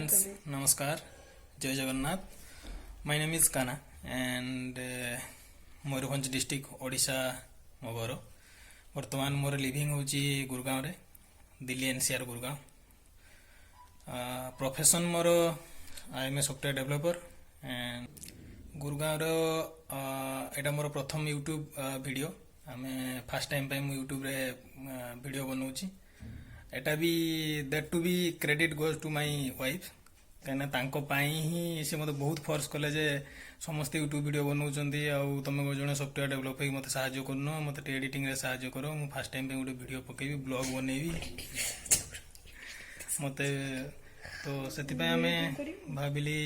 Friends, ନମସ୍କାର, ଜୟ Jagannath. My name is Kana and Mayurbhanj district, Odisha ମୋ ଘର। ବର୍ତ୍ତମାନ ମୋର ଲିଭିଂ ହେଉଛି ଗୁରଗାଁରେ, ଦିଲ୍ଲୀ ଏନ୍ସିଆର୍ ଗୁରଗାଁव। ପ୍ରଫେସନ୍ ମୋର I am a software developer and ଗୁରଗାଁର ଏଇଟା ମୋର ପ୍ରଥମ ୟୁଟ୍ୟୁବ୍ ଭିଡ଼ିଓ। ଆମେ ଫାର୍ଷ୍ଟ ଟାଇମ୍ ପାଇଁ ମୁଁ ୟୁଟ୍ୟୁବରେ ଭିଡ଼ିଓ ବନାଉଛି। ଏଟା ବି that too B credit goes to my wife, କାହିଁକିନା ତାଙ୍କ ପାଇଁ ହିଁ ସେ ମୋତେ ବହୁତ ଫୋର୍ସ କଲେ ଯେ ସମସ୍ତେ ୟୁଟ୍ୟୁବ୍ ଭିଡ଼ିଓ ବନାଉଛନ୍ତି ଆଉ ତମେ ଜଣେ ସଫ୍ଟୱେୟାର ଡେଭଲପର ହେଇକି ମୋତେ ସାହାଯ୍ୟ କରୁନ। ମୋତେ ଟିକେ ଏଡ଼ିଟିଂରେ ସାହାଯ୍ୟ କର, ମୁଁ ଫାର୍ଷ୍ଟ ଟାଇମ୍ ପାଇଁ ଗୋଟେ ଭିଡ଼ିଓ ପକେଇବି, ବ୍ଲଗ୍ ବନେଇବି ମୋତେ। ତ ସେଥିପାଇଁ ଆମେ ଭାବିଲି,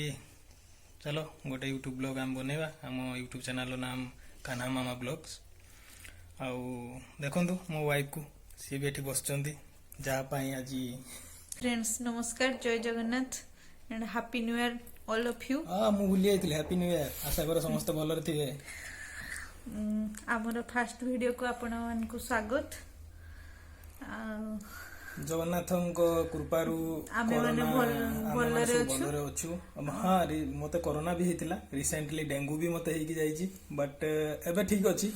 ଚାଲ ଗୋଟେ ୟୁଟ୍ୟୁବ୍ ବ୍ଲଗ୍ ଆମେ ବନେଇବା। ଆମ ୟୁଟ୍ୟୁବ୍ ଚ୍ୟାନେଲର ନାମ କାହ୍ନା ମାମା ବ୍ଲଗ୍ସ। ଆଉ ଦେଖନ୍ତୁ ମୋ ୱାଇଫ୍କୁ, ସିଏ ବି ଏଠି ବସିଛନ୍ତି, ଯାହା ପାଇଁ ଆଜି ଫ୍ରେଣ୍ଡସ୍, ନମସ୍କାର, ଜୟ Jagannath and happy new year all of you. ହଁ, ମୁଁ ଭୁଲି ଯାଇଥିଲି, ହାପି ନ୍ୟୁ ଇୟର। ଆଶା କରେ ସମସ୍ତେ ଭଲରେ ଥିବେ। ଆମର ଫାଷ୍ଟ ଭିଡ଼ିଓକୁ ଆପଣମାନଙ୍କୁ ସ୍ୱାଗତ। ଆଉ ଜଗନ୍ନାଥଙ୍କ କୃପାରୁ ଆମେମାନେ କରୋନା ଆମେମାନେ ଭଲରେ ସବୁ ଅଛୁ। ଭଲରେ ଅଛୁ। ହଁ, ମତେ କରୋନା ବି ହେଇଥିଲା ରିସେଣ୍ଟଲି, ଡେଙ୍ଗୁ ବି ମତେ ହେଇକି ଯାଇଛି, ବଟ୍ ଏବେ ଠିକ ଅଛି।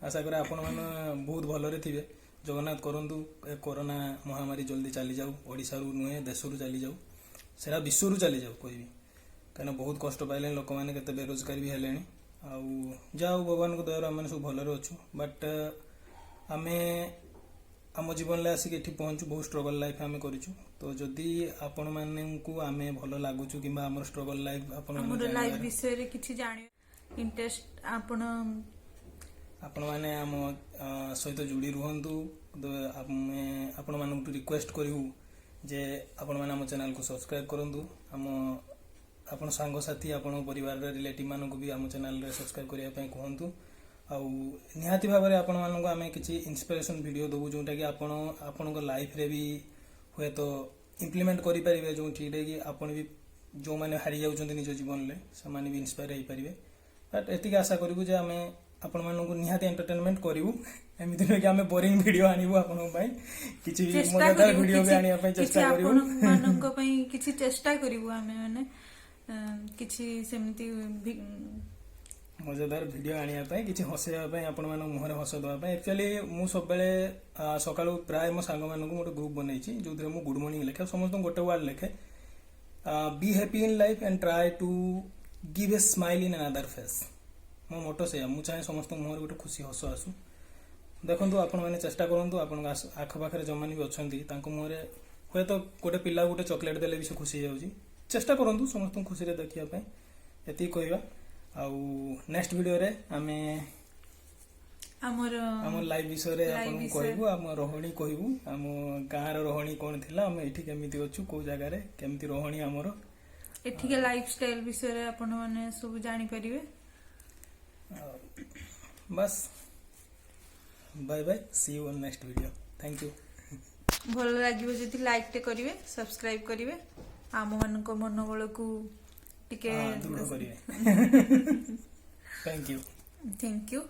ଆଶା କରେ ଆପଣମାନେ ବହୁତ ଭଲରେ ଥିବେ। ଜଗନ୍ନାଥ କରନ୍ତୁ ଏ କରୋନା ମହାମାରୀ ଜଲ୍ଦି ଚାଲିଯାଉ, ଓଡ଼ିଶାରୁ ନୁହେଁ, ଦେଶରୁ ଚାଲିଯାଉ, ସେଟା ବିଶ୍ୱରୁ ଚାଲିଯାଉ କହିବି, କାହିଁକିନା ବହୁତ କଷ୍ଟ ପାଇଲେଣି ଲୋକମାନେ, କେତେ ବେରୋଜଗାର ବି ହେଲେଣି। ଆଉ ଯାହା ହଉ, ଭଗବାନଙ୍କ ଦୟାରୁ ଆମେ ସବୁ ଭଲରେ ଅଛୁ। ବଟ୍ ଆମେ ଆମ ଜୀବନରେ ଆସିକି ଏଠି ପହଞ୍ଚୁ, ବହୁତ ଷ୍ଟ୍ରଗଲ୍ ଲାଇଫ୍ ଆମେ କରିଛୁ। ତ ଯଦି ଆପଣମାନଙ୍କୁ ଆମେ ଭଲ ଲାଗୁଛୁ କିମ୍ବା ଆମର ଷ୍ଟ୍ରଗଲ୍ ଲାଇଫ୍ ଆପଣମାନେ ଆମର ଲାଇଫ ଜାଣିବାରେ ବିଷୟରେ କିଛି ଜାଣିବା ଇଣ୍ଟରେଷ୍ଟ ଆପଣ ଆପଣମାନେ ଆମ ସହିତ ଯୋଡ଼ି ରୁହନ୍ତୁ। ତ ଆମେ ଆପଣମାନଙ୍କୁ ରିକ୍ୱେଷ୍ଟ କରିବୁ ଯେ ଆପଣମାନେ ଆମ ଚ୍ୟାନେଲକୁ ସବସ୍କ୍ରାଇବ୍ କରନ୍ତୁ। ଆମ ଆପଣ ସାଙ୍ଗସାଥି, ଆପଣଙ୍କ ପରିବାରର ରିଲେଟିଭ୍ ମାନଙ୍କୁ ବି ଆମ ଚ୍ୟାନେଲରେ ସବସ୍କ୍ରାଇବ୍ କରିବା ପାଇଁ କୁହନ୍ତୁ। ଆଉ ନିହାତି ଭାବରେ ଆପଣମାନଙ୍କୁ ଆମେ କିଛି ଇନ୍ସପିରେସନ୍ ଭିଡ଼ିଓ ଦେବୁ, ଯେଉଁଟାକି ଆପଣ ଆପଣଙ୍କ ଲାଇଫରେ ବି ହୁଏତ ଇମ୍ପ୍ଲିମେଣ୍ଟ କରିପାରିବେ, ଯେଉଁଥିରେ କି ଆପଣ ବି, ଯେଉଁମାନେ ହାରି ଯାଉଛନ୍ତି ନିଜ ଜୀବନରେ, ସେମାନେ ବି ଇନ୍ସପାୟାର ହେଇପାରିବେ। ବଟ୍ ଏତିକି ଆଶା କରିବୁ ଯେ ଆମେ ଆପଣମାନଙ୍କୁ ନିହାତି ଏଣ୍ଟରଟେନମେଣ୍ଟ କରିବୁ। ଏମିତି ନୁହେଁ କି ଆମେ ବୋରିଂ ଭିଡ଼ିଓ ଆଣିବୁ। ଆପଣଙ୍କ ପାଇଁ କିଛି ଚେଷ୍ଟା ମଜାଦାର କରିବୁ ଭିଡ଼ିଓ ବି କିଛି ଆଣିବା ପାଇଁ କିଛି ଚେଷ୍ଟା କରିବୁ। ଆପଣମାନଙ୍କ ପାଇଁ କିଛି ଚେଷ୍ଟା କରିବୁ ଆମେ ମାନେ କିଛି ସେମିତି ମଜାଦାର ଭିଡ଼ିଓ ଆଣିବା ପାଇଁ, କିଛି ହସେଇବା ପାଇଁ, ଆପଣମାନଙ୍କ ମୁହଁରେ ହସ ଦେବା ପାଇଁ। ଆକ୍ଚୁଆଲି ମୁଁ ସବୁବେଳେ ସକାଳୁ ପ୍ରାୟ ମୋ ସାଙ୍ଗମାନଙ୍କୁ ଗୋଟେ ଗ୍ରୁପ୍ ବନେଇଛି, ଯେଉଁଥିରେ ମୁଁ ଗୁଡ୍ ମର୍ଣ୍ଣିଂ ଲେଖେ ଆଉ ସମସ୍ତଙ୍କୁ ଗୋଟେ ୱାର୍ଡ ଲେଖେ, "Be happy in life and try to give a smile in another face." ମୋ ମୋଟୋ ସେଇଆ। ମୁଁ ଚାହେଁ ସମସ୍ତଙ୍କ ମୁହଁରେ ଗୋଟେ ଖୁସି ହସ ଆସୁ। ଦେଖନ୍ତୁ, ଆପଣମାନେ ଚେଷ୍ଟା କରନ୍ତୁ, ଆପଣଙ୍କ ଆଖପାଖରେ ଯେଉଁମାନେ ବି ଅଛନ୍ତି, ତାଙ୍କ ମୁହଁରେ ହୁଏତ ଗୋଟେ ପିଲାକୁ ଗୋଟେ ଚକୋଲେଟ୍ ଦେଲେ ବି ସେ ଖୁସି ହେଇଯାଉଛି। ଚେଷ୍ଟା କରନ୍ତୁ ସମସ୍ତଙ୍କୁ ଖୁସିରେ ଦେଖିବା ପାଇଁ, ଏତିକି କହିବା। ଆଉ ନେକ୍ସଟ ଭିଡ଼ିଓରେ ଆମେ ଆମର ଆମ ଲାଇଫ ବିଷୟରେ life ଆପଣଙ୍କୁ କହିବୁ, ଆମ ରହଣି କହିବୁ, ଆମ ଗାଁର ରହଣି କଣ ଥିଲା, ଆମେ ଏଇଠି କେମିତି ଅଛୁ, କୋଉ ଜାଗାରେ କେମିତି ରହଣି ଆମର। ଏଠିକା ଲାଇଫ ଷ୍ଟାଇଲ ବିଷୟରେ ଆପଣମାନେ ସବୁ ଜାଣିପାରିବେ। ଆଉ ବାସ୍, bye bye, see you on next video, thank you. ଭଲ ଲାଗିବ ଯଦି ଲାଇକ୍ ଟେ କରିବେ, ସବସ୍କ୍ରାଇବ କରିବେ, ଆମମାନଙ୍କ ମନୋବଳକୁ ଟିକେ ଦୃଢ଼ କରିବେ। Thank you. Thank you.